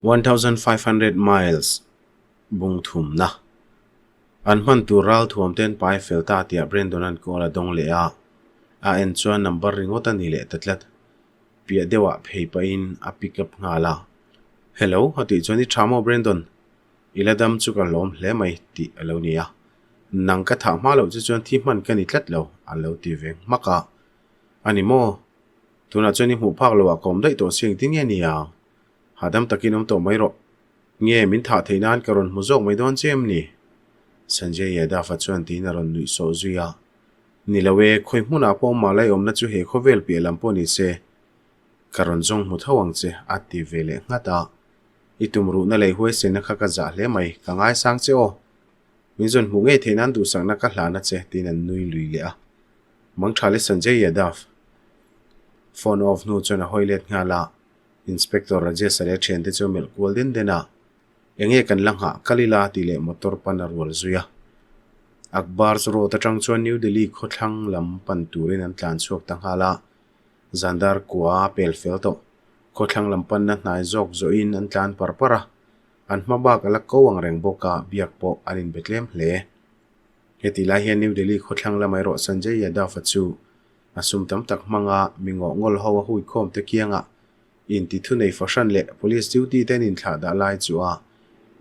1500 Miles bung thumna an hman tur ral thuam ten pai fel ta tia Brandon an call a dawng leh a, a en chuan number ringawt a ni leh ta tlat. Piah deuhah phei pahin a pick up nghal a, Hello a tih chuan i tha maw Brandon? I la dam chu ka hlawm hle mai tih a lo ni a, nang ka thah hma loh che chuan thi hman ka ni tlat lo a lo ti ve hmak a, A ni maw? Tunah chuan i hmuh phak loh ah ka awm daih tawh si engtin nge ni ang? Hahdam takin awm tawh mai rawh. Nge min thah theih nan ka rawn hmu zawk mai dawn che em ni? Sanjay Yadav-a chuan tiin a rawn nuih sawh zui a. Ni lo e, khawi hmunah pawh mah lai awmna chu he khawvel piah lam pawh ni se, ka rawn zawng hmu tho ang che, a ti ve leh nghat a. I tumruhna leh huaisenna kha ka zah hle mai, ka ngaisang che aw. Min zawn hmuh ngei theih nan duhsakna ka hlan a che, tiin an nui lui leh a. Mangthale Sanjay Yadav phone off hnu chuan a hawi let nghal a. Inspector Rajesh-a leh a thiante chu a melh kual den den a, Enge kan la nghah kal ila tih leh motor pan a rual zui a. Akbar's Road atang chuan New Delhi khawthlang lam pan turin an tlan chhuak ta nghal a, Zandar kua a pel fel tawh. Khawthlang lam panna hnai zawk zawhin an tlan par par a, an hma bak a la ko ang reng bawk a, biak pawh an inbe tlem hle. Hetih lai hian New Delhi khawthlang lamah erawh Sanjay Yadav-a chu A sum tam tak hmanga mi ngawh ngawl ho a hui khawm te kiangah inti thunei fahran leh police duty ten inthlah dah lai chu a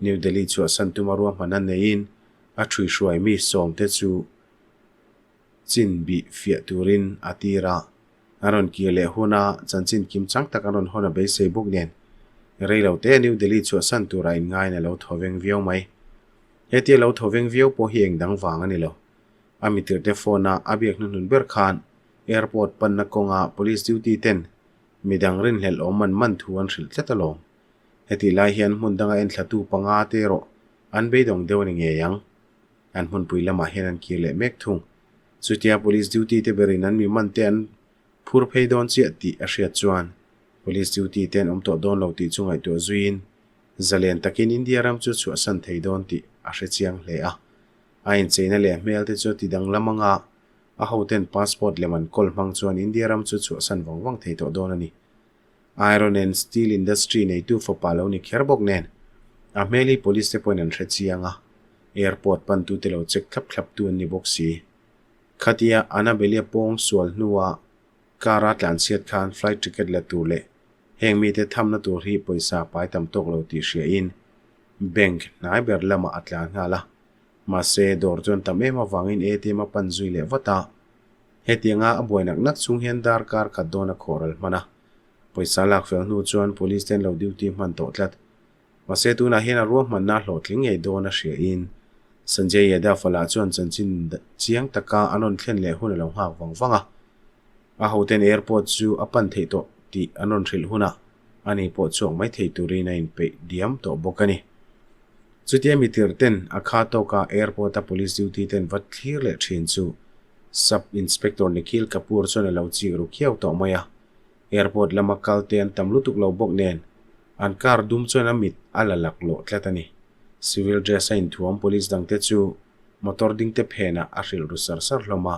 New Delhi chhuahsan tuma ruahman a neiin a ṭhuihruai mi sawm te chu chin bih fiah turin a tir a. An rawn kir leh huna chanchin kim chang tak an rawn hawn a beisei bawk nen rei lo te New Delhi chhuahsan tura inngaiin a lo thaw veng viau mai. Hetia lo thaw veng viau pawh hi engdang vang a ni lo. A mitirhte phone a a biak hnuhnun ber khan airport panna kawnga police duty ten midang rinhlelh awm man man thu an hrilh tlat alawm. Hetih lai hian hmun danga enthlatu panga te erawh an beidawng deuh a ni ngei ang. An hmunpui lamah hian an kir leh mek thung. Chutia police duty te berin an mi man te an phur phei dawn chiah tih a hriat chuan police duty te an awm tawh dawn lo tih chu ngaihtuah zuiin zalen takin India ram chu chhuahsan thei dawn tih a hrechiang hle a. A incheina leh hmel te chu ti danglam anga a hoten passport lem an kawl hmang chuan India ram chu chhuahsan vang vang thei tawh dawn a ni. Iron and Steel Industry neitu fapa lo ni kher bawk nen a hmel hi police te pawhin an hre chiang a, airport pantute lo check thlap thlap tu an ni bawk si. Khatia Anabelia pawng sual hnua car a tlanchhiat khan flight ticket la tur leh heng mite thamna tur hi pawisa pai tam tawk lo tih hriain bank hnai ber lamah a tlan nghal a. Mahse, dawr chuan tam em avangin ATM a pan zui leh vat a. Hetianga a buai nak nak chung hian darkar khat dawn a khawh ral hman a. Pawisa lak fel hnu chuan police ten lo duty hman tawh tlat. Mahse, tunah hian a ruahmanna hlawhtling ngei dawn a hriain Sanjay Yadav-a lah chuan chanchin chiang taka an rawn thlen leh hun a lo nghak vang vang a. A hoten airport chu a pan theih tawh tih an rawn hrilh hunah ani pawh chhuak mai thei turin a inpeih diam tawh bawk a ni. Chutia mi tirh ten a kha tawka airport a police duty ten va thlir leh thin chu Sub Inspector Nikhil Kapoor chuan a lo chik ru khiau tawh mai a. Airport lama kal te an tam lutuk lo bawk nen an car dum chuan a mit a la laklawh tlat a ni. Civil dress a inthuam police dangte chu motor dingte phenah a hrilh ru sar sar hlawm a.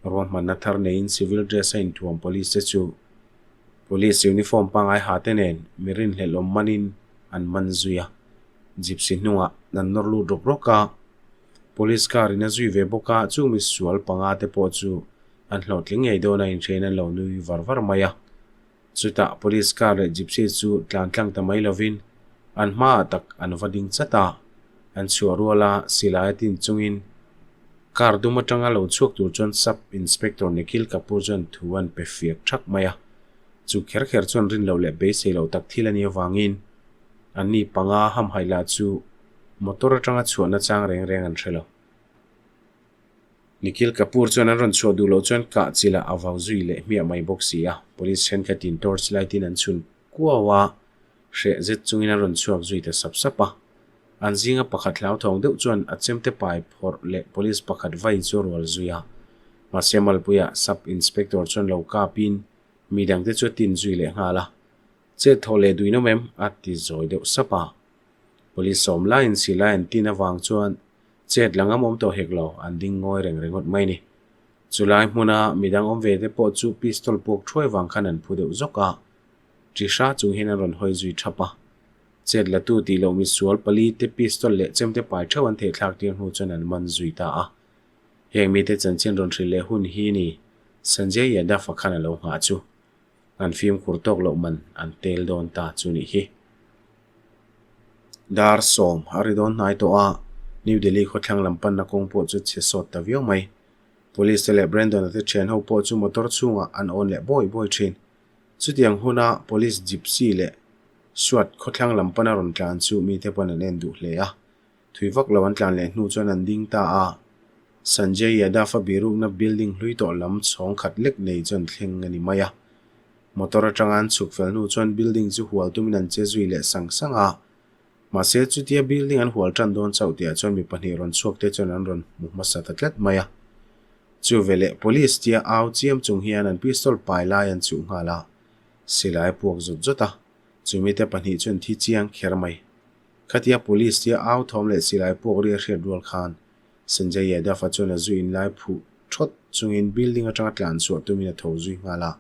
Ruahmanna thar neiin civil dress a inthuam police te chu Police uniform pangngai ha te nen mi rinhlelh awm manin an man zui a, gypsy hnungah an nawr lut rawk rawk a, police car in a zui ve bawk a, chung mi sual panga te pawh chu an hlawhtling ngei dawn a inhriain an lo nui var var mai a. Chutah police car leh gypsy chu tlan tlang ta mai lovin an hmaah tak an va ding chat a, an chhuah rual a, silai a tin chungin Car dum atanga lo chhuak tur chuan Sub Inspector Nikhil Kapoor chuan thu an pe fiak thak mai a. Chu kher kher chuan rin loh leh beisei loh tak thil a nih avangin anni panga hamhaih lah chu motor atanga chhuahna chang reng reng an hre lo. Nikhil Kapoor chuan an rawn chhuah duh loh chuan kah chilah a vau zui leh hmiah mai bawk si a. Police thenkhatin torch light in an chhun kuau a, hreh zet chungin an rawn chhuak zui ta sap sap a. An zinga pakhat hlauthawng deuh chuan a chemte pai phawrh leh police pakhat vai chu a rual zui a. Mahse Malpuia Sub Inspector chuan lo kapin mi dangte chu a tin zui leh nghal a. Chet thaw leh duin awm em? a ti zawi deuh sap a. Police sawm laiin silai an tin avang chuan chet la ngam awm tawh hek lo, an ding ngawi reng ringawt mai ni. Chulai hmuna midang awm ve te pawh chu pistol puak thuai vang khan an phu deuh zawk a. Tihra chung hian an rawn hawi zui thap a. Chet latu tih loh misual pali te pistol leh chemte pai theuh an theih thlak tir hnu chuan an man zui ta a. Heng mite chanchin rawn hrilh leh hun hi ni Sanjay Yadav-a khan a lo nghah chu. An fimkhur tawk loh man an tel dawn ta chu nih hi. Dar sawm a ri dawn hnai tawh a, New Delhi khawthlang lam panna kawng pawh chu chhe sawt ta viau mai. Police te leh Brandon-a te thian ho pawh chu motor chhungah an awn leh bawi bawi thin. Chutiang huna Police Gypsy leh SWAT khawthlang lam pana rawn tlan chu mite pawn an en duh hle a. Thui vak lo an tlan leh hnu chuan an ding ta a. Sanjay Yadav-a birukna building hlui tawh lam chhawng khat lek nei chuan thleng a ni mai a. Motor atanga an chhuk fel hnu chuan building chu hual tumin an che zui leh sang sang a. Mahse chutia building an hual tan dawn chauh tihah chuan mi pahnih rawn chhuak te chuan an rawn hmu hmasa ta tlat mai a. Chu veleh police tia au chiam chung hian an pistol pai lai an chuh nghal a, silai a puak zawt zawt a, chumi te pahnih chuan thi chiang kher mai. Khatia police tia au thawm leh silai puak ri a hriat rual khan Sanjay Yadav-a chuan a zu inlai phuh thawt chungin building atanga tlan chhuah tumin a tho zui nghal a.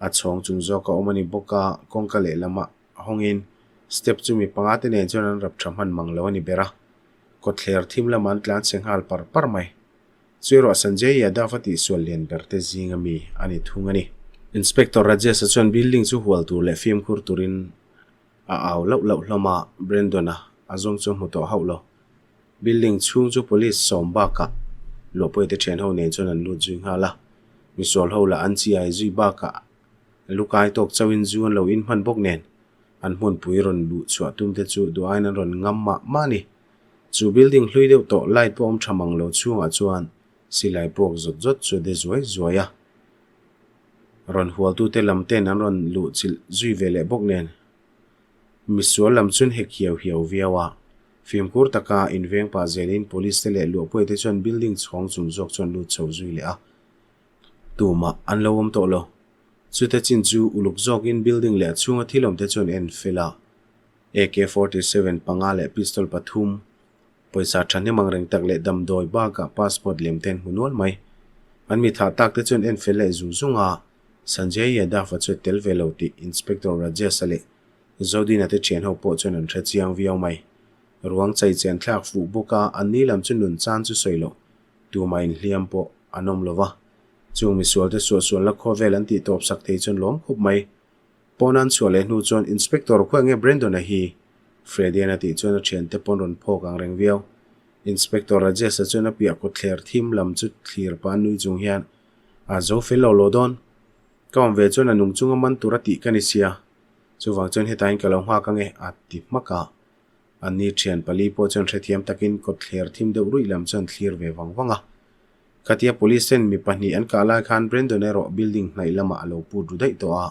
A chhawng chung zawk a awm a ni bawk a, kawngka lehlamah hawngin step chu mi panga te nen chuan an rap tha hman mang lo a ni ber a, kawtthler thim lamah an tlan chhe nghal par par mai. Chu erawh Sanjay Yadav a tihsual lian ber te zinga mi a ni thung a ni. Inspector Rajesh-a chuan building chu hual tur leh fimkhur turin a au lauh lauh hlawm a, Brandon-a a zawng chu a hmu tawh hauh lo. Building chhung chu police sawm bakah luahpuite thian ho nen chuan an lut zui nghal a, misual ho lah an chi ai zui bakah lu kai tawk chauhin zu an lo in hman bawk nen an hmunpui rawn luh chhuah tum te chu duh aiin an rawn ngam mah mah a ni. Chu building hlui deuh tawh light pawh awm tha mang lo chhungah chuan silai puak zawt zawt chu a de zuai zuai a, rawn hualtute lam ten an rawn luh chilh zui ve leh bawk nen Misual lam chuan hek hiau hiau viau a, fimkhur taka inveng pah zelin police te leh luahpuia te chuan building chhawng chung zawk chuan lut chho zui leh a, tumah an lo awm tawh lo. Chute chin chu uluk zawkin building leh a chhunga thil awm te chuan en fel a, AK-47 panga leh pistol pathum, pawisa thahnem ang reng tak leh damdawi bakah passport lem te an hmu nual mai. An mi thah tak te chuan en fel leh zung zung a, Sanjay Yadav-a chu a tel ve lo tih Inspector Rajesh-a leh Zodina te thian ho pawh chuan an hre chiang viau mai. Ruang chai chian thlak fuh bawk a, an ni lam chu nun chan chu sawi loh, tumah inhliam pawh an awm lo va. Chung misualte suahsualna khawvel an tih tawp sak thei chuan lawm khawp mai. Pawn an chhuah leh hnu chuan Inspector khuai nge Brandon-a hi? Freddy-a'n a tih chuan a thiante pawn rawn phawk ang reng viau. Inspector Rajesh-a chuan a piah kawtthler thim lam chu thlir pah nui chung hian A zo fel lo lo dawn. Ka awm ve chuan a nung chunga man tur a tih ka ni sia. Chuvang chuan hetaiin ka lo nghak ange a ti hmak a. An ni thian pali pawh chuan hrethiam takin kawtthler thim deuh ruih lam chuan thlir ve vang vang a. Khatia police ten mi pahnih an kah lai khan Brandon erawh building hnaih lamah a lo put ru daih tawh a.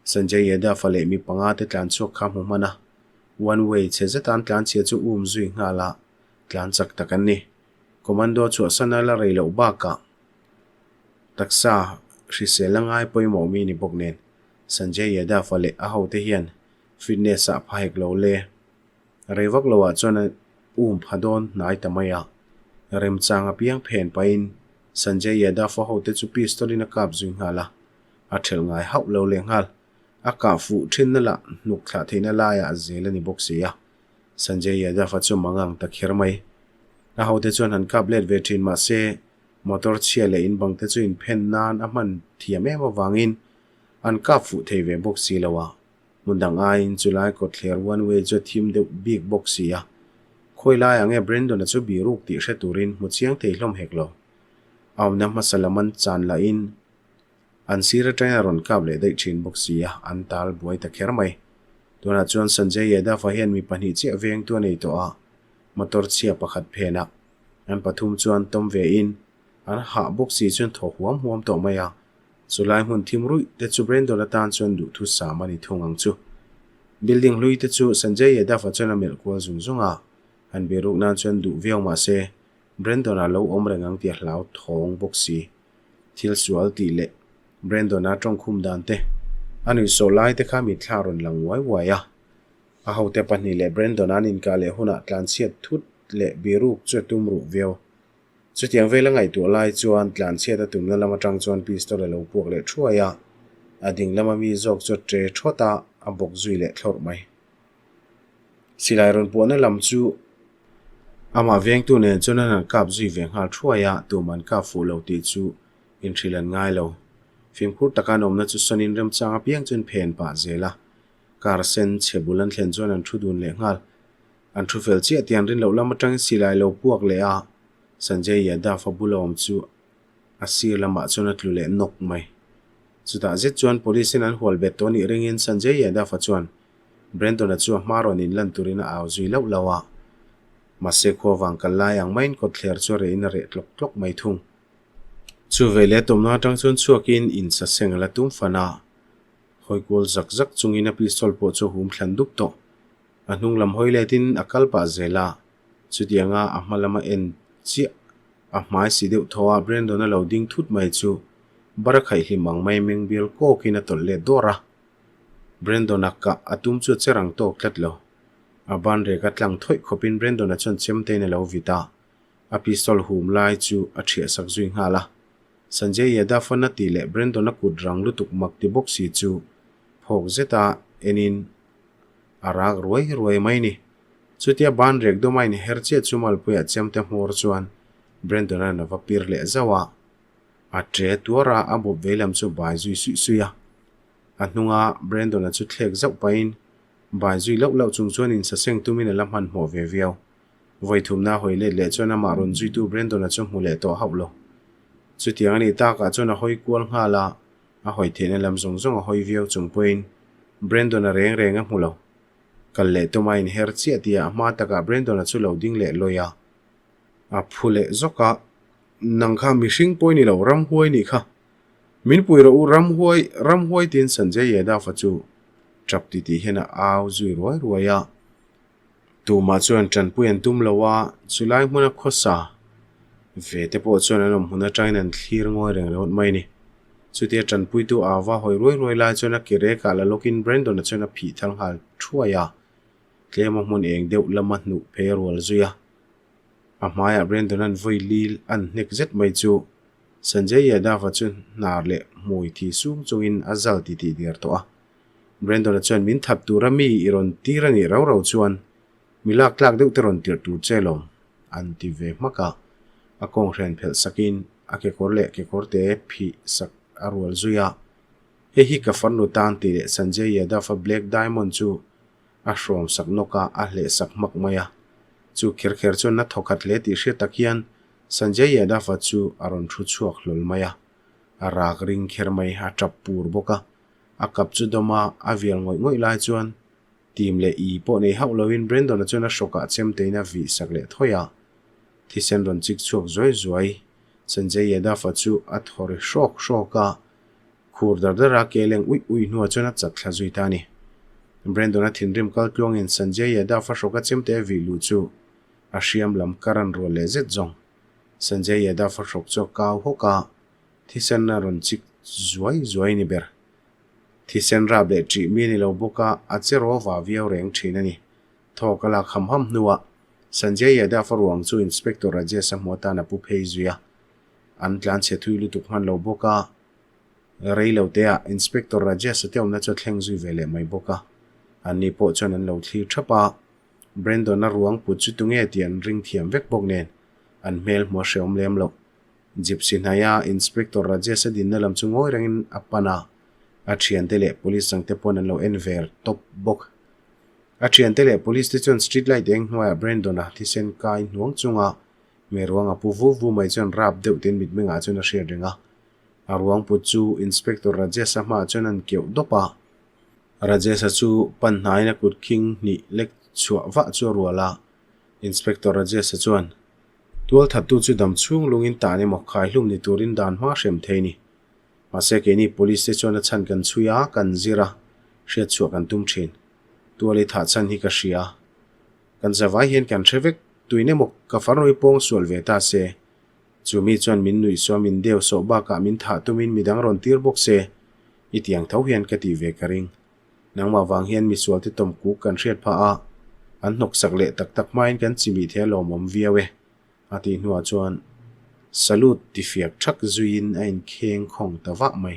Sanjay Yadav-a leh mi panga te tlan chhuak kha hmu hman a. One way chhe zeta an tlan chhia chu um zui nghal a, tlan chak tak an ni. Commando chhuahsan a la rei loh bakah taksa hrisel a ngai pawimawh mi ni bawk nen Sanjay Yadav-a leh a hote hian fitness-ah pha hek lo le. Rei vak loah chuan a um pha dawn hnai ta mai a, remchang apiang phen pahin Sanjay Yadav-a hote chu pistol-in a kap zui nghal a, a thelh ngai hauh lo leh nghal. A kah fuh thinna lah hnuk thlah theihna laiah zel a ni bawk si a. Sanjay Yadav-a chu mangang ta kher mai. A hote chuan han kap let ve thin mah se, motor chhia leh in bang te chu inphen nan a hman thiam em avangin an kap fuh thei ve bawk si lo a. Hmun dang aiin chulai kawtthler one way chu a thim deuh bik bawk si a. Khawi laiah nge Brandon-a chu biruk tih hre turin hmu chiang thei hlawm hek lo. A awmna hmasa lam an chan lahin An sir atangin a rawn kap leh daih thin bawk si a, an tal buai ta kher mai. Tunah chuan Sanjay Yadav-a hian mi pahnih chiah vengtu a nei tawh a, motor chhia pakhat phenah an pathum chuan tawm ve in an hah bawk si chuan thaw huam huam tawh mai a, chulai hmun thim ruih te chu Brandon atan chuan duhthusam a ni thung ang chu. Building hlui te chu Sanjay Yadav-a chuan a melh kual zung zung a, han biruk nan chuan duh viau mah se Brandon-a lo awm reng ang tih a hlau thawng bawk si. Thil sual tih leh Brandon-a tawngkhum dan te, a nuihsawh lai te kha mitthla rawn lang uai uai a. A hote pahnih leh Brandon-a an inkah leh hunah tlanchhiat thut leh biruk chu a tum ruh viau. Chutiang vela ngaihtuah lai chuan tlanchhiat a tumna lam atang chuan pistol a lo puak leh thuai a, a ding lama mi zawk chu a tre thawt a, a bawk zui leh thlawrh mai. Silai rawn puahna lam chu amah vengtu nen chuan an han kap zui ve nghal thuai a, tum an kap fuh lo tih chu inhrilh an ngai lo. Fimkhur taka an awmna chu sawnin remchang apiang chu an phen pah zel a, car sen chhe bul an thlen chuan an thu dun leh nghal. An thu fel chiah tih an rin loh lam atangin silai lo puak leh a, Sanjay Yadav a bula awm chu a sir lamah chuan a tlu leh nawk mai. Chutah zet chuan police in an hual bet tawh anih ringin Sanjay Yadav-a chuan Brandon-a chu a hma rawn inlan turin a au zui lauh lauh a. Mahse khua vang kal lai ang maiin kawtthler chu a rehin a reh tlawk tlawk mai thung. Chu veleh tawmna atang chuan chhuakin insaseng a la tum fan a. Hawi kual zak zak chungin a pistol pawh chu a hum thlan dup tawh. A hnung lam hawi letin a kal pah zel a. Chutianga a hma lama en chiah a hmai si deuh thaw a Brandon-a lo ding thut mai chu bar a khaihhlim ang mai meng bial kawkin a tawlh let dawr a. Brandon-a kah a tum chu a che rang tawk tlat lo. A ban rek a tlang thawih khawpin Brandon-a chuan chemtein a lo vit a, a pistol hum lai chu a thiah sak zui nghal a. Sanjay Yadav-a na tih leh Brandon-a kut rang lutuk mak ti bawk si chu phawk zeta enin a rak ruai ruai mai ni. Chutia ban rek dawma inher chiah chu malpuiah chemte hmawr chuan Brandon-a'n a va pir leh zauh a. A ṭe tuar a, a bawp veilam chu bai zui suih suih a. A hnunga Brandon-a chu thlek zauh pahin bai zui lauh lauh chung chuan insaseng tumin a la hmanhmawh ve viau. Vawi thumna a hawi let leh chuan amah rawn zuitu Brandon-a chu hmu leh tawh hauh lo. Chutiang a nih takah chuan a hawi kual nghal a, a hawi theihna lam zawng zawng a hawi viau chung pawhin Brandon-a reng reng a hmu lo. Kal leh tuma a inher chiah tih a hma takah Brandon-a chu lo ding leh lawi a. A phu leh zawk a, Nang kha mihring pawh i ni lo, ramhuai nih kha. Min pui rawh u, ramhuai, ramhuai tiin Sanjay Yadav-a chu tap titih hian a au zui ruai ruai a. Tumah chuan tanpui an tum lo a, chulai hmuna khawsa ve te pawh chuan an awm hmun atangin an thlir ngawi reng ringawt mai a ni. Chutia tanpuitu ava hawi ruai ruai lai chuan a ke rekah la lawkin Brandon-a chuan a phih thal nghal thuai a, tlema hmun eng deuh lama hnuh phei a rual zui a. A hmaiah Brandon-a'n vawi lil an hnek zet mai chu Sanjay Yadav-a chu hnar leh hmui thi sung chungin a zal titih der tawh a. Brandon-a chuan min that tura mi i rawn tir a nih rau rau chuan mi lak tlak deuh te rawn tirh tur che lawm, an ti ve hmak a. A kawng hren phelh sakin a kekawr leh kekawr te phih sak a rual zui a. Hei hi ka farnu tan tih leh Sanjay Yadav-a Black Diamond chu a hrawm sak nawk a, a hleh sak hmak mai a. Chu kher kher chuan na thawkhat hle tih hriat tak hian Sanjay Yadav-a chu a rawn thu chhuak hlawl mai a. A rak ring kher mai, a tap pur bawk a. A kap chu dawm a, a vial ngawih ngawih lai chuan tim leh i pawh nei hauh loin Brandon-a chuan a hrawkah chemtein a vih sak leh thawi a. Thisen rawn chik chhuak zuai zuai. Sanjay Yadav-a chu a thaw ri hrawk hrawk a. Khur dar dar a ke leng uih uih hnuah chuan a chat thla zui ta a ni. Brandon-a thinrim kal tluangin Sanjay Yadav-a hrawka chemte a vih luh chu a hriam lam kar an rual leh zet zawng. Sanjay Yadav-a hrawk chu a kau hawk a, thisen a rawn chik zuai zuai ni ber. Thisen rap leh ṭih mi a ni lo bawk a, a che raw va viau reng ṭhin a ni. Thawk a lak ham ham hnuah Sanjay Yadav-a ruang chu Inspector Rajesh-a hmu atan a pu phei zui a, an tlanchhe thui lutuk hman lo bawk a, Rei lo teah Inspector Rajesh-a te awmna chu a thleng zui ve leh mai bawk a, anni pawh chuan an lo thlir thap a. Brandon-a ruang put chu tunge tih an ring thiam vek bawk nen an hmel hmu a hrehawm lem loh. Gypsy hnaia Inspector Rajesh-a dinna lam chu ngawi rengin a pan a, a thiante leh police dangte pawn an lo en ver tawp bawk. A thiante leh police te chuan street light eng hnuaiah Brandon-a thisen kai hnuang chunga me ruang a pu vu vu mai chuan rap deuh ten mitmengah chuan a hriat reng a. A ruang put chu Inspector Rajesh-a hmaah chuan an keuh dawp a. Rajesh-a chu pan hnaiin a kut khing hnih lek chhuah vah chu a rual a. Inspector Rajesh-a chuan, Tual thattu chu dam chhung lungin tan emaw khaihlum ni turin dan hma hrem thei ni. Mahse keini police te chuan a chhan kan chhui a, kan zir a, hriat chhuah kan tum thin. Tual i thah chhan hi ka hria. Kan zavai hian kan hre vek, tuin emaw ka farnui pawng sual ve ta se. Chu mi chuan min nuih suah min deu sawh bakah min thah tumin midang rawn tir bawk se, i tiang tho hian ka tih ve ka ring. Nangmah vang hian misual te tawm kuk kan hriat phah a, an hnawk sak leh tak tak hmain kan chimih thei a lawmawm viau e, a tih hnuah chuan salute ti fiak thak zuiin a inkheng khawng ta vah mai.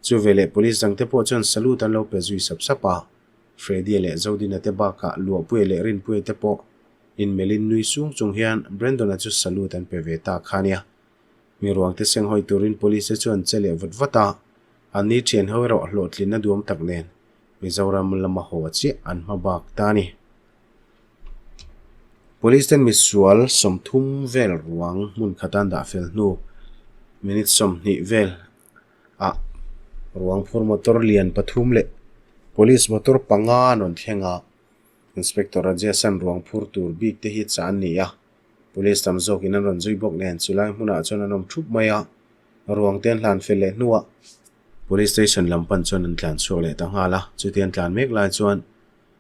Chu veleh police dangte pawh chuan salute an lo pe zui sap sap a. Freddy-a leh Zodina te bakah Luahpuia leh Rinpuia te pawh inmelhin nui sung chung hian Brandon-a chu salute an pe ve ta kha nia. Mi ruangte senghawi turin police te chu an che leh vat vat a, an ni thian ho erawh hlawhtlinna duam tak nen Mizoram lama haw chiah an hma bak ta a ni. Police ten misual 30 vel ruang hmun khata an dah fel hnu minute 20 vel ah ruang phur motor lian pathum leh police motor panga an rawn thleng a, Inspector Rajesh an ruang phur tur bik te hi chah an ni a, police tam zawkin an rawn zui bawk nen chulai hmunah chuan an awm thup mai a, ruang te an hlan fel leh hnuah police station lam pan chuan an tlan chhuak leh ta nghal a, chuti an tlan mek lai chuan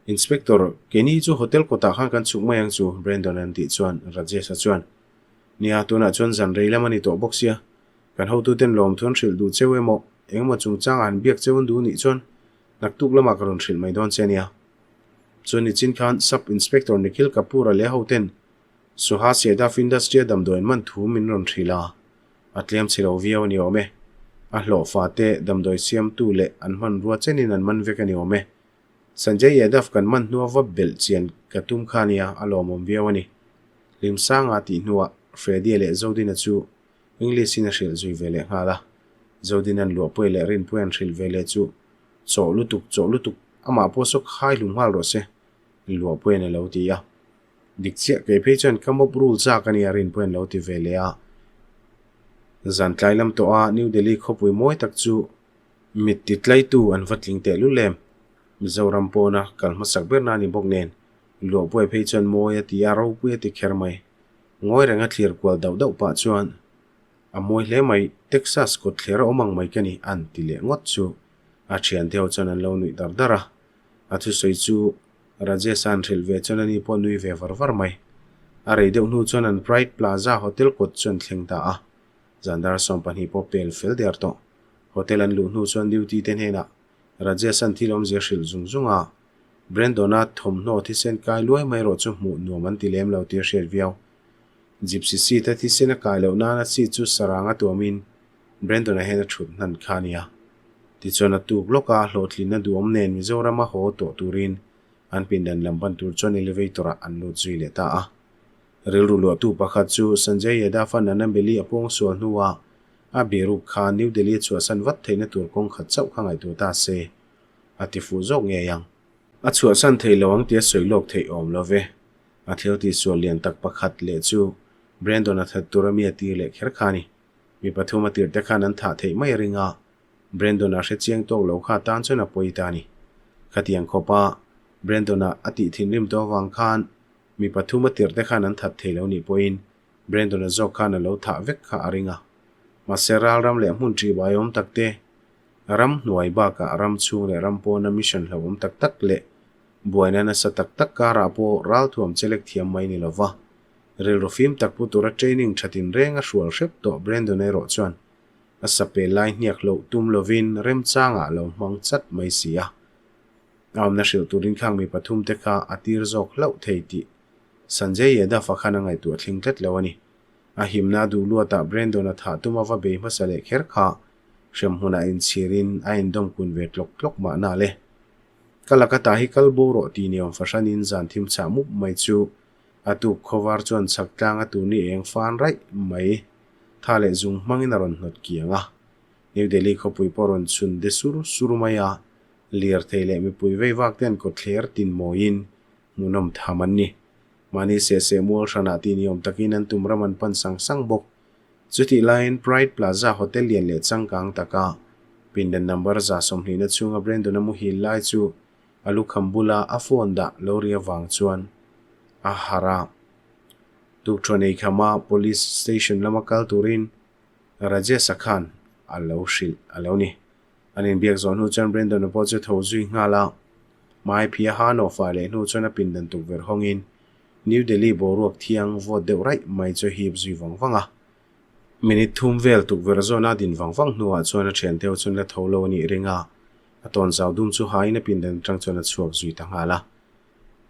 Inspector keini chu hotel kawtah khan kan chhuk mai ang chu Brandon an tih chuan Rajesh-a chuan Nia tunah chuan zan rei lam a ni tawh bawk sia. Kan hotuten lawmthu an hrilh duh cheu emaw, engemaw chungchangah an biak cheu an duh nih chuan naktuk lamah ka rawn hrilh mai dawn che ania. Chuan nichin khan Sub Inspector Nikhil Kapoor-a leh hoten Suhas Yadav Industry-a damdawiin man thu min rawn hrilh a, a tlem chhe lo viau a ni awm e. A hlawhfa te damdawi siamtu leh an hmanrua chenin an man vek a ni awm e. Sanjay Yadav kan man hnua va belh chian ka tum kha ania, a lawmawm viau a ni. Hlimsanga tih hnuah Freddy-a leh Zodina chu English in a hrilh zui ve leh nghal a, Zodina'n Luahpuia leh Rinpuia an hrilh ve leh chu chawh lutuk chawh lutuk amah pawh saw khai hlum nghal rawh se, Luahpuia'n a lo ti a. Dik chiah kei phei chuan ka mop rul chak a nia Rinpuia'n lo ti ve leh a. Zan tlai lam tawh a New Delhi khawpui mawi tak chu mit ti tlaitu an va tling teh lul em. Mizoram pawna kal hmasak berna a ni bawk nen Luahpuia phei chuan mawi a ti a, ropui a ti kher mai. Ngawi renga thlir kual dauh dauh pah chuan, A mawi hle mai, Texas kawt thler a awm ang mai ka ni, an ti leh ngawt chu. A thiante ho chuan an lo nuih dar dar a. A thusawi chu Rajesh-a an hrilh ve chuan ani pawh nui ve var var mai. A rei deuh hnu chuan an Pride Plaza Hotel kawt chu an thleng ta a. Zan dar 12 pawh pel fel der tawh. Hotel an luh hnu chuan duty te hnenah Rajesh-a'n thil awmzia hrilh zung zung a. Brandon-a thawmhnaw thisen kai luai mai erawh chu hmuh nuam an ti lem lo tih a hriat viau. Gypsy seat-a thisen a kai loh nana seat chu sarang a tuamin Brandon-a hian a thut hnan kha a nia. Tichuan a tuk lawk a, hlawhtlinna duhawm nen Mizorama haw tawh turin an pindan lam ban tur chuan elevator-ah an lut zui leh ta a. Rilru luahtu pakhat chu Sanjay Yadav-a Nanambeli a pawngsual hnuah a biruk kha New Delhi-a chhuahsan vat theihna tur kawng khat chauh kha ngaihtuah ta se. A ti fuh zawk ngei ang. A chhuahsan thei lo ang tia sawi lawk theih awm lo ve. A thil tihsual lian tak pakhat leh chu Brandon a that tur a mi a tir leh kher kha a ni. Mi pathum a tirh te khan an thah theih mai a ring a, Brandon a hre chiang tawk lo kha tan chuan a pawi ta a ni. Khatiang khawpa Brandon a a tih thinrim tawh avang khan mi pathum a tirh te khan an that thei lo nih pawhin Brandon a zawk khan a lo thah vek kha a ring a. Mahse ralram leh hmun ṭihbai awm tak te Ram hnuai bakah ram chhung leh ram pawna mission hlauhawm tak tak leh buaina nasa tak tak karah pawh ralthuam chelek thiam mai ni lova rilru fim tak pu tura training tha tinreng a hrual hrep tawh Brandon erawh chuan a sapel lai hniak loh tum lovin remchangah a lo hmang chat mai si a. A awmna hrilh turin khang mi pathum te kha a tir zawk hlauh thei tih Sanjay Yadav-a khan a ngaihtuah thleng tlat lo a ni. A himna a duh luatah Brandon-a thah tuma va bei hmasa leh kher kha Hremhmunah inchhirin a indawm kun ve tlawk tlawk mahna le. Ka laka ta hi kal bo rawh tih ni awm fahranin zan thim chhah mup mai chu a tuk khawvar chuan chhak tlang a turni eng fan raih mai tha leh zung hmangin a rawn hnawt kiang a. New Delhi khawpui pawh rawn chhun de sur sur mai a, lirthei leh mipui vei vak ten kawtthler tin mawiin hmuhnawm tham an ni. Mahni sehseh mual hranah tih ni awm takin an tum ram an pan sang sang bawk. Chutih laiin Pride Plaza Hotel lian leh changkang taka pindan number 120 na chhunga Brandon-a muhil lai chu a lukham bula a phone dah lo ri avang chuan a harh a. Tukṭhuan eikhama Police Station lama kal turin Rajesh-a khan a lo hrilh a lo ni. An inbiak zawh hnu chuan Brandon-a pawh chu tho zui nghal a. Hmai phia ha nawhfai leh hnu chuan a pindan tukverh hawngin New Delhi boruak thiang vawt deuh raih mai chu hip zui vang vang a. Minute thum vel tukverh zawna din vang vang hnuah chuan a thian deuh chuan la tho lo a nih ring a, a tawn zau dum chu hain a pindan atang chuan a chhuak zui ta nghal a.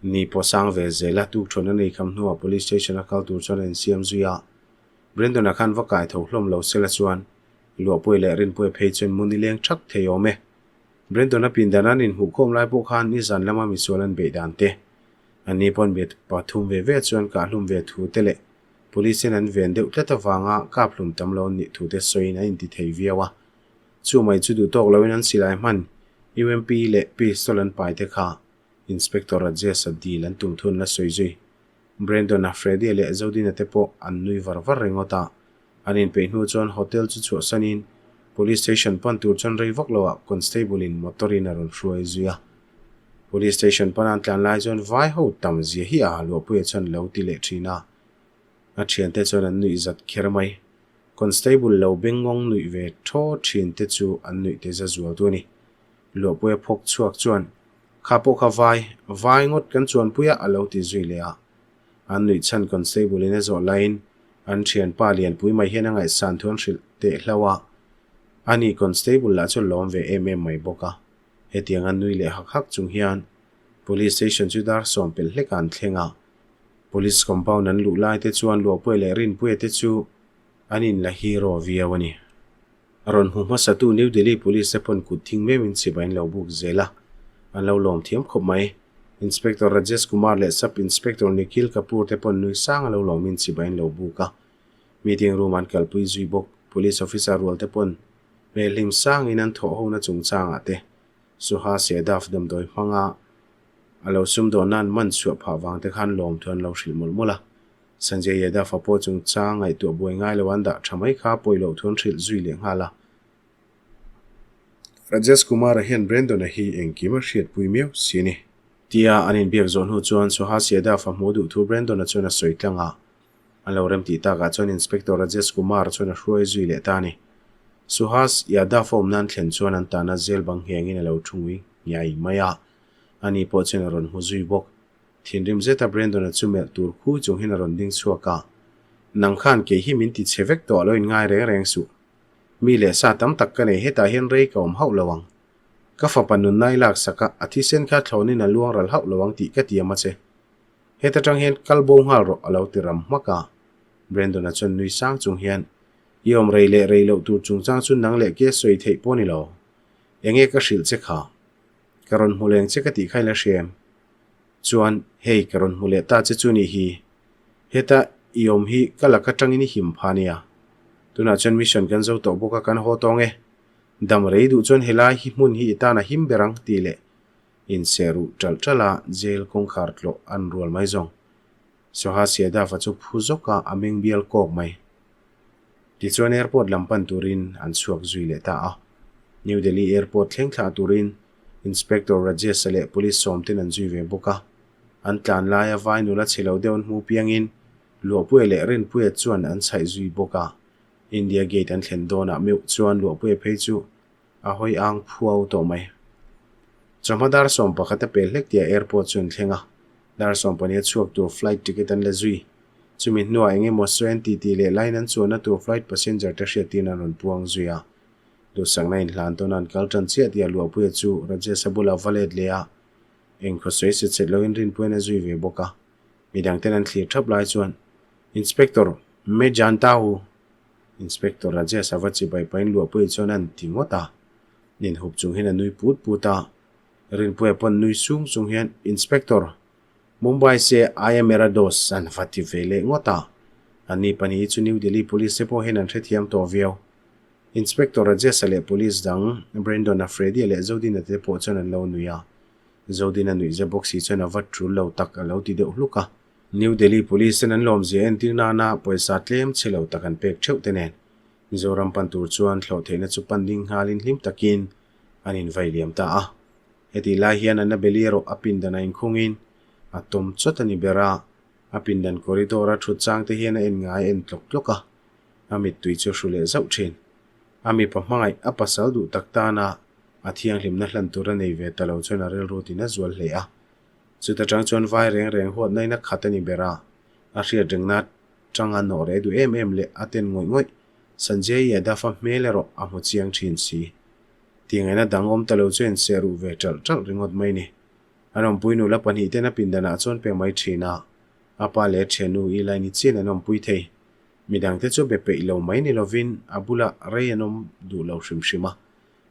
Ni pawh sang ve zel a, tukṭhawn a nei kham hnuah Police Station a kal tur chuan a insiam zui a. Brandon-a khan va kai tho hlawm lo sela chuan Luahpuia leh Rinpuia phei chuan mun i leng ṭhak thei awm e. Brandon-a pindan an inhmuhkhawm lai pawh khan nizan lama misual an beih dan te, anni pawn mi pathum ve ve chuan kahhlum ve thu te leh Police in an ven deuh tlat avanga kaphlum tam lo an nih thu te sawiin an inti thei viau a. Chu mai chu duh tawk loin an silai hman UMP leh pistol an pai te kha Inspector Rajesh-a dil an tum thun la sawi zui. Brandon-a, Freddy-a leh Zodina te pawh an nui var var ringawt a. An inpeih hnu chuan hotel chu chhuahsanin Police Station pan tur chuan rei vak loah Constable-in motor-in a rawn hruai zui a. Police Station pana an tlan lai chuan vai ho tam zia hi a Luahpuia chuan lo ti leh thin a. A thiante chuan an nuih zat kher mai. Constable lo bengngawng nuih ve thaw thin te chu an nuih te za zual tu a ni. Luahpuia phawk chhuak chuan, Kha pawh kha vai, vai ngawt kan chuanpui a a lo ti zui leh a. An nuih chhan Constable in a zawh laiin an thianpa lianpui mai hian a ngaihsan thu an hrilh teh hlauh a. Ani Constable lah chu lawm ve em em mai bawk a. Hetiang a nui leh hak hak chung hian Police Station chu dar sawm pelh hlek a an thleng a. Police compound an luh lai te chuan Luahpuia leh Rinpuia te chu an inla hero viau a ni. A rawn hmu hmasatu New Delhi Police te pawn kut thing meuhin chhipa in lo buk zel a, an lo lawm thiam khawp mai. Inspector Rajesh Kumar leh Sub Inspector Nikhil Kapoor te pawn nui sang a lo lawmin chhipa in lo buk a. Meeting room an kalpui zui bawk. Police officer rual te pawn hmel hlim sangin an thawh hona chungchangah te Suhas Yadav damdawi hmanga a lo sumdawnna an man chhuah phah vang te khan lawmthu an lo hrilh mawlh mawlh a. Sanjay Yadav a pawh chungchang ngaihtuah buai ngai lo an dah tha mai kha pawi loh thu an hrilh zui leh nghal a. Rajesh Kumar-a hian Brandon-a hi engkim a hriatpui miau si a ni. Tia an inbiak zawh hnu chuan Suhas Yadav a hmuh duh thu Brandon-a chuan a sawi tlang a. An lo remtih takah chuan Inspector Rajesh Kumar chuan a hruai zui leh ta a ni. Suhas Yadav a awm nan thlen chuan an tahna zel bang nghengin a lo thu ngui ngiai mai a. Ani pawh chuan a rawn hmu zui bawk. Thinrim zeta Brandon-a chu melh tur khu chung hian a rawn ding chhuak a, Nang khan kei hi min ti chhe vek tawh lo in ngai reng reng suh. Mi leh sa tam tak ka nei hetah hian rei ka awm hauh lo ang. Ka fapa nunna i lak sak a, a thisen kha thlawnin a luang ral hauh lo ang tih ka tiam a che. Heta tang hian kal bo nghal rawh a lo ti ram hmak a. Brandon-a chuan nui sang chung hian, I awm rei leh rei loh tur chungchang chu nang leh ke sawi theih pawh ni lo. Enge ka hrilh che kha? Ka rawn hmu leng che ka tih kha i la hria em? Chuan, hei ka rawn hmu leh ta che chu nih hi. Heta i awm hi ka lak atangin i him pha nia. Tunah chuan mission kan zo tawh bawk a kan haw tawng e. Dam rei duh chuan helai hi hmun hi i tan a him ber ang tih leh inseh ruh ṭalh ṭalh a jail kawngkhar tlawh an rual mai zawng. Suhas Yadav-a chu phu zawk a a meng bial kawk mai. Tichuan airport lam pan turin an chhuak zui leh ta a. New Delhi airport thleng thlah turin Inspector Rajesh-a leh police sawmten an zui ve bawk a. An tlan laia vai nula chhe lo deuh an hmu piangin Luahpuia leh Rinpuia chuan an chhaih zui bawk a. India Gate an thlen dawnah meuh chuan Luahpuia phei chu a hawi ang phuau tawh mai. Chawhma dar 11 a pel hlek tih ah airport chu an thleng a, dar 12 a chhuak tur flight ticket an la zui. Chumi hnuah eng emaw sawi an titi leh line an chuanna tur flight passenger te hriattirna an rawn puang zui a. Duhsakna inhlan tawn an kal tan chiah tih ah Luahpuia chu Rajesh-a bulah va let leh a, engkhaw sawi set set loin Rinpuia'n a zui ve bawk a. Midangten an thlir thap lai chuan Inspector Mejantahu Inspector Rajesh a va chibai pahin Luahpuia chuan an ti ngawt a, inhup chung hian a nui put put a. Rinpuia pawn nui sung chung hian Inspector, Mumbai se I am mera dost an va ti ve leh ngawt a. Anni pahnih hi chu New Delhi Police te pawh hian an hrethiam tawh viau. Inspector Rajesh-a leh Police dang Brandon-a, Freddy-a leh Zodina te pawh chuan an lo nui a. Zodina nuih zet bawk si chuan a va tul lo tak a lo ti deuh hluk a. New Delhi Police ten an lawmzia entir nana pawisa tlem chhe lo tak an pek theuh te nen Mizoram pan tur chuan thlawh theihna chu pan ding nghalin hlim takin an invai liam ta a. Hetih lai hian Annabelle erawh a pindan a inkhungin a tawm chawt a ni ber a, a pindan corridor a thut chang te hian a en ngai a en tlawk tlawk a, a mittui chu a hru leh zauh thin. A mipa hmangaih a pasal duh tak tana a thianghlimna hlan tur a nei ve ta lo chuan a rilru tin a zual hle a. Chuta tang chuan vai reng reng huatna in a khat a ni ber a, a hriat rengna tanga nawh reh duh em em leh a ten ngawih ngawih Sanjay Yadav-a hmel erawh a hmu chiang thin si. Tiangaihna dang awm ta lo chu inseh ruh ve ṭalh ṭalh ringawt mai ni. An awmpui nula pahnih ten a pindanah chuan pe mai thin a, a pa leh a thiannu Eli ni chian an awmpui thei. Midangte chu be peih lo mai ni lovin a bulah rei an awm duh lo hrim hrim a.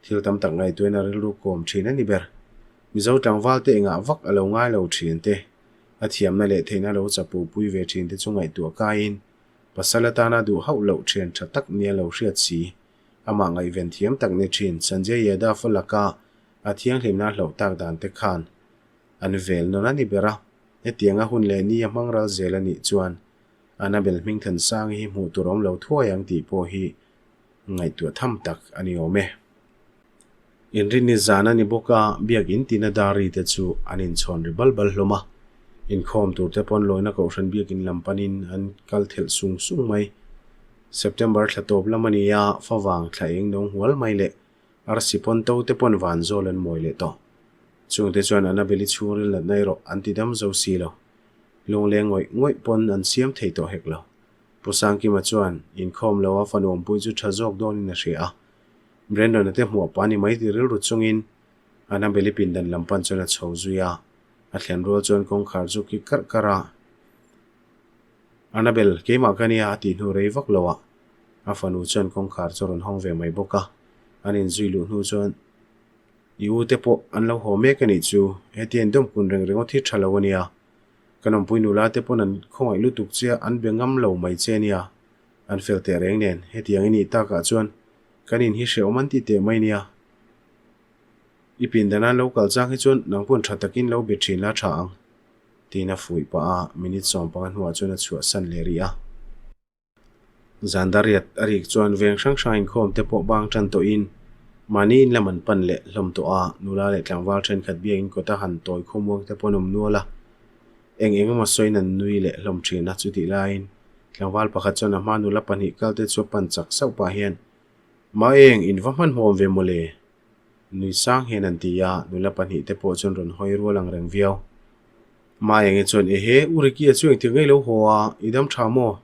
Thil tam tak ngaihtuahin a rilru kawm thin a ni ber. Mizo tlangval te engah vak a lo ngai lo thin te, a thiamna leh theihna lo chapo pui ve thin te chu ngaihtuah kaiin pasal atana duh hauh loh thian tha tak nia lo hriat si. Amah ngaihven thiam tak ni thin Sanjay Yadav-a laka a thianghlimna hlauh tak dan te khan an vel nawn a ni ber a. Hetianga hun leh ni a hmang ral zel a nih chuan Annabel Hmingthansangi hi hmuh tur awm lo thuai ang tih pawh hi ngaihtuah tham tak a ni awm e. Inrinni zan a ni bawk a, biakin tina dari te chu an inchhawn ri bal bal hlawm a. Inkhawm tur te pawn lawina kohhran biakin lam panin an kal thelh sung sung mai. September thla tawp lam a ni a, favang thla eng no nghual mai leh arsi pawn to te pawn van zawl an mawi leh tawh. Chungte chuan Annabel-i chhungril natna erawh an ti dam zo si lo. Lungleng ngawih ngawih pawn an siam thei tawh hek lo. Pu Sangkima chuan inkhawm lo a fanu awmpui chu tha zawk dawnin a hria a. Brandon-a te hmuah pah ni mai ti rilru chungin Annabel-i pindan lam pan chuan a chho zui a. A thlen rual chuan kawngkhar chu kik karh karh a. Annabel, keimah ka nia a tih hnu rei vak lo ah a fanu chuan kawngkhar chu a rawn hawng ve mai bawk a. An inzui luh hnu chuan I u te pawh an lo haw mek a nih chu, hetia in dawmkun reng ringawt hi tha lo a nia. Kan awmpui nula te pawn an khawngaih lutuk che a, an be ngam lo mai che a nia. An fel teh reng nen, hetiang i nih takah chuan kan in hi hrehawm an ti teh mai nia. I pindan an lo kal chang hi chuan nang pawn tha takin lo be thin la tha ang, tiin a fuih pah a, minute 15 hnuah chuan a chhuahsan leh rih a. Zandariat a rik chuan veng hrang hrang inkhawm te pawh bang tan tawhin mahni in lam an pan leh hlawm tawh a, nula leh tlangval thenkhat biakin kawta han tawi khawmuang te pawh an awm nual a, eng eng emaw sawiin an nui leh hlawm thin a, chutih laiin tlangval pakhat chuan a hma nula pahnih kal te chu a pan chak sauh pah hian, Maeng, in va hmanhmawm ve mawle? Nui sang hian an ti a, nula pahnih te pawh chuan rawn hawi rual ang reng viau. Maengi chuan, Ehe, U Ricky-a chu engtik ngei lo haw a, i dam tha maw?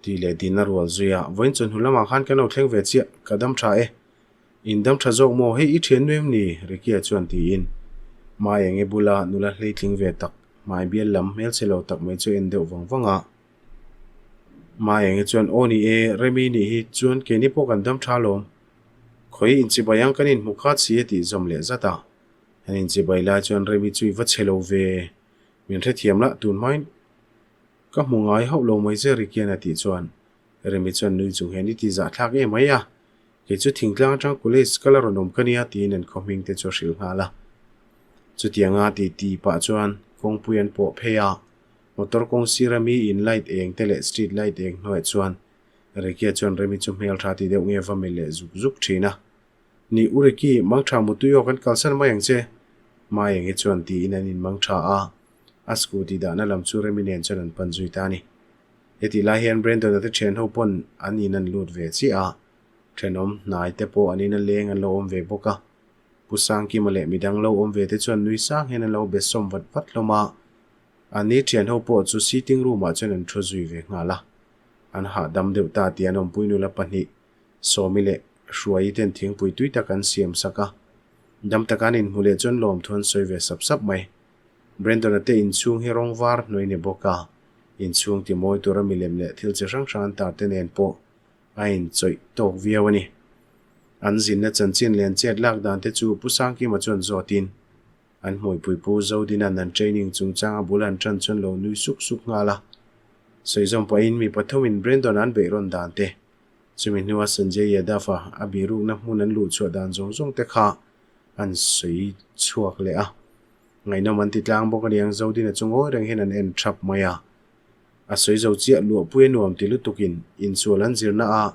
Tih leh din a rual zui a, Vawiin chawhnu lamah khan kan lo thleng ve chiah, ka dam tha e. In dam tha zawk maw? Hei i thian nu em ni? Ricky-a chuan tiin. Maengi bula nula hleitling ve tak, hmai bial lam hmelchhe lo tak mai chu a en deuh vang vang a. Maengi chuan, Aw ni e, Remi nih hi chuan keini pawh kan dam tha alawm. Khawi inchibai ang kan inhmu khat si a tih zawm leh zat a. An inchibai lai chuan Remi chu i va chhe lo ve, min hrethiam lah tun hmain ka hmu ngai hauh lo mai che Rikian a tih chuan Remi chuan nui chung hian i ti zahthlak em mai a, kei chu thingtlang atang college ka la rawn awm ka nia tiin an khaw hming te chu a hrilh nghal a. Chutianga ti ti pah chuan kawngpui an pawh phei a, motor kawng sira mi in light eng te leh street light eng hnuaiah chuan Rikia chuan Remi chu hmeltha ti deuh nge va melh leh zuk zuk thin a. Ni U Ricky, mangtha mutui aw kan kalsan mai ang che. Maengi chuan tiin an inmangtha a, a scooty dahna lam chu Remi nen chuan an pan zui ta a ni. Hetih lai hian Brandon-a te thian ho pawn an in an lut ve chiah a, thenawm hnai te pawh an in a leng an lo awm ve bawk a. Pu Sangkima leh midang lo awm ve te chuan nui sang hian an lo be sawm vat vat hlawm a, an ni thian ho pawh chu sitting room ah chuan an thu zui ve nghal a. An hahdam deuh ta tih an awmpui nula pahnih Sawmi leh Hruaii ten thingpui tui tak an siam sak a, dam taka an inhmu leh chuan lawmthu an sawi ve sap sap mai. Brandon-a te inchhung hi rawng var hnuai ni bawk a, inchhung ti mawi tura milem leh thil chi hrang hrang an tar te nen pawh a inchawih tawk viau a ni. An zinna chanchin leh an chet lak dan te chu Pu Sangkima chuan zawtin an hmuipui Pu Zodina'n an training chungchang a bul an tan chuan lo nui suk suk nghal a. Sawi zawm pahin mi pathumin Brandon-a an beihrawn dan te Chumi hnua Sanjay Yadav-a a bihrukna hmun an luh chhuah dan zawng zawng te kha an sawi chhuak leh a. Ngaihnawm an ti tlang bawk a niang, Zodina chu ngawi reng hian an en thap mai a. A sawi zo chiah luahpui a nuam ti lutukin insual an zirna a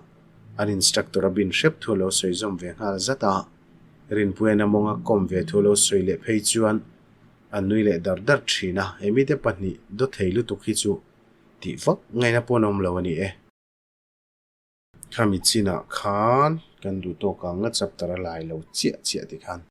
an instructor a bin hrep thu a lo sawi zawm ve nghal zat a. Rinpuia'n a mawng a kawm ve thu a lo sawi leh phei chuan an nui leh dar dar thin a, he mite pahnih dawthei lutuk hi chu tih vak ngaihna pawh an awm lo a ni e. Khami chinah khan kan duh tawk ang a chapter a lai lo chiah chiah ti khan.